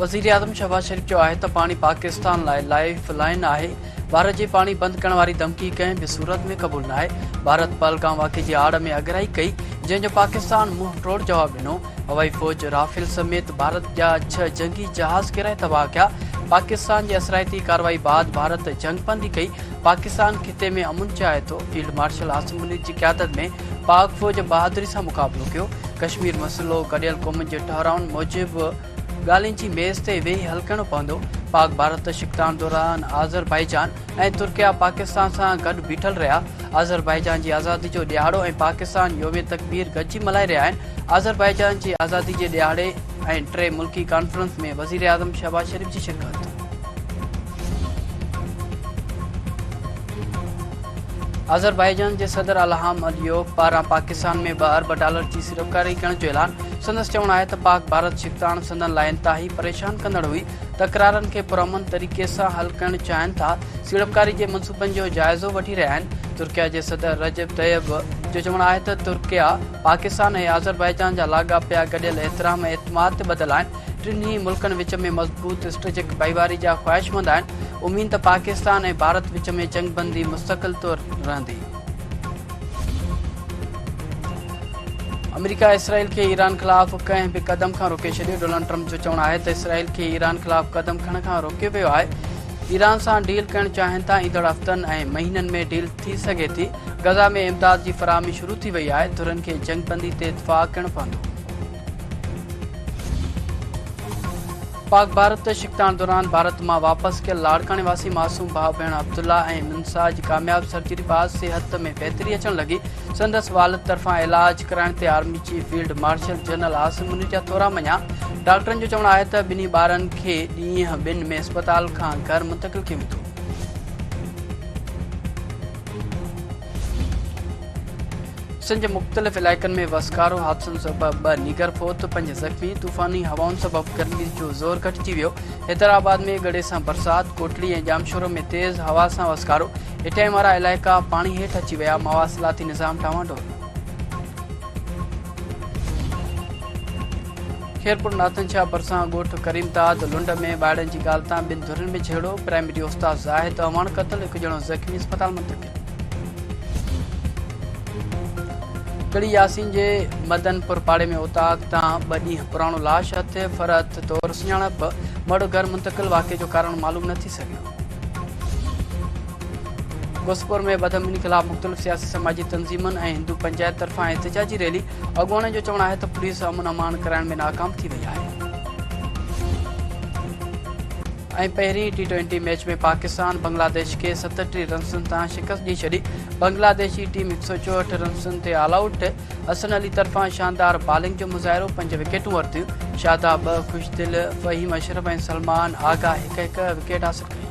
وزيراعظم شهباز شريف چيو آهي ته پاڻي پاڪستان لاء لائيف لائين آهي، ڀارت جي پاڻي بند ڪرڻ واري ڌمڪي ڪنهن به صورت ۾ قبول ناهي، ڀارت پهلگام واقعي جي آڙ ۾ اڳرائي ڪئي، جنهن جو پاڪستان منهن ٽوڙ جواب ڏنو، هوائي فوج رافيل سميت ڀارت جا ڇهه جنگي جهاز ڪيرائي تباهه ڪيا، پاڪستان جي اثرائتي ڪارروائي بعد ڀارت جنگ بندي ڪئي، پاڪستان خطي ۾ امن چاهي ٿو، فيلڊ مارشل عاصم منير جي قيادت ۾ پاڪ فوج بهادري سان مقابلو ڪيو، ڪشمير مسئلو گڏيل قومن جي ٺهرائن موجب ڳالهين جي ميز تي ويهي حل ڪرڻو پوندو، پاڪ ڀارت ڇڪتاڻ دوران آذربائيجان ۽ ترڪيا پاڪستان سان گڏ بيٺل رهيا، آذربائيجان جي آزادي جو ڏهاڙو ۽ پاڪستان يوم تڪبير گڏجي ملهائي رهيا آهن، آذربائيجان جي آزادي جي ڏهاڙي ۽ ٽي ملڪي ڪانفرنس ۾ وزيراعظم شهباز شريف جي شرڪت. آذربائيجان جي صدر الهام عليوف پاران پاڪستان ۾ 2 ارب ڊالر جي سيڙپڪاري ڪرڻ جو اعلان، سندس چوڻ آهي ته پاڪ ڀارت ڇڪتاڻ سندن لاء انتهائي پريشان ڪندڙ هئي، تڪرارن کي پرامن طريقي سان حل ڪرڻ چاهين ٿا، سيڙپڪاري جي منصوبن جو جائزو وٺي رهيا آهن. ترڪيه جي صدر رجب طيب جو چوڻ آهي ته ترڪيه، پاڪستان ۽ آذربائيجان جا لاڳاپيا گڏيل احترام ۽ اعتماد تي ٻڌل آهن، ٽنهي ملڪن وچ ۾ مضبوط اسٽريٽجڪ ڀائيواري جا خواهشمند آهن، اميد ته پاڪستان ۽ ڀارت وچ ۾ جنگ بندي مستقل طور رهندي. آمريڪا اسرائيل کي ايران خلاف ڪنهن به قدم کان روڪي ڇڏيو، ڊونلڊ ٽرمپ جو چوڻ آهي ته اسرائيل کي ايران خلاف قدم کڻڻ کان روڪيو ويو آهي، ايران سان ڊيل ڪرڻ چاهين ٿا، ايندڙ هفتن ۽ مهينن ۾ ڊيل ٿي سگهي ٿي، غزه ۾ امداد جي فراهمي شروع ٿي وئي آهي، ڌرين کي جنگ بندي تي اتفاق ڪرڻو پوندو. پاڪ ڀارت ڇڪتاڻ دوران ڀارت مان واپس ڪيل لاڙڪاڻي واسي معصوم ڀاء ڀيڻ عبدالله ۽ منسا جي ڪامياب سرجري بعد صحت ۾ بهتري اچڻ لڳي، سندس والد طرفان علاج ڪرائڻ تي army chief field marshal general Asim Munir جا ٿورا مڃيا، ڊاڪٽرن جو چوڻ آهي ته ٻنهي ٻارن کي ڏينهن ٻن ۾ اسپتال کان گهر منتقل ڪيو ويندو. سنڌ جي مختلف علائقن ۾ وسڪارو حادثن سبب ٻه نينگر فوت، پنج زخمي، طوفاني هوائن سبب گرمي جو زور گهٽجي ويو، حيدرآباد ۾ ڳڙي سان برسات، ڪوٽڙي ۽ ڄامشورو ۾ تيز هوا سان وسڪارو، هيٺاهين وارا علائقا پاڻي هيٺ اچي ويا، مواصلاتي نظام ڊانواڊول. خيرپور ناٿن شاهه ڀرسان ڳوٺ ڪريم داد لنڊ ۾ ڀائڙن جي ڳالهه تان ٻن ڌرين ۾ جهيڙو، پرائمري استاد زاهد اعواڻ قتل، هڪ ڄڻو زخمي اسپتال منتقل. ڳڙهي ياسين جي مدن پور پاڙي ۾ اوطاق تان ٻه ڏينهن پراڻو لاش هٿ، فرحت طور سڃاڻپ، مڙهه گهر منتقل، واقعي جو ڪارڻ معلوم نه ٿي سگهيو. غوثپور ۾ بدامني خلاف مختلف سياسي سماجي تنظيمن ۽ هندو پنچائت طرفان احتجاجي ريلي، اڳواڻن جو چوڻ آهي ته پوليس امن امان ڪرائڻ ۾ ناڪام ٿي وئي آهي. ۽ پهرين T twenty match ۾ Pakistan Bangladesh کي 37 رنسن تان شڪست ڏئي ڇڏي، بنگلاديشي ٽيم 164 رنسن تي آل آئوٽ، حسن علي طرفان شاندار بالنگ جو مظاهرو، پنج وڪيٽون ورتيون، شاداب ٻه، خوشدل، فهيم اشرف ۽ سلمان آغا هڪ هڪ وڪيٽ حاصل ڪئي.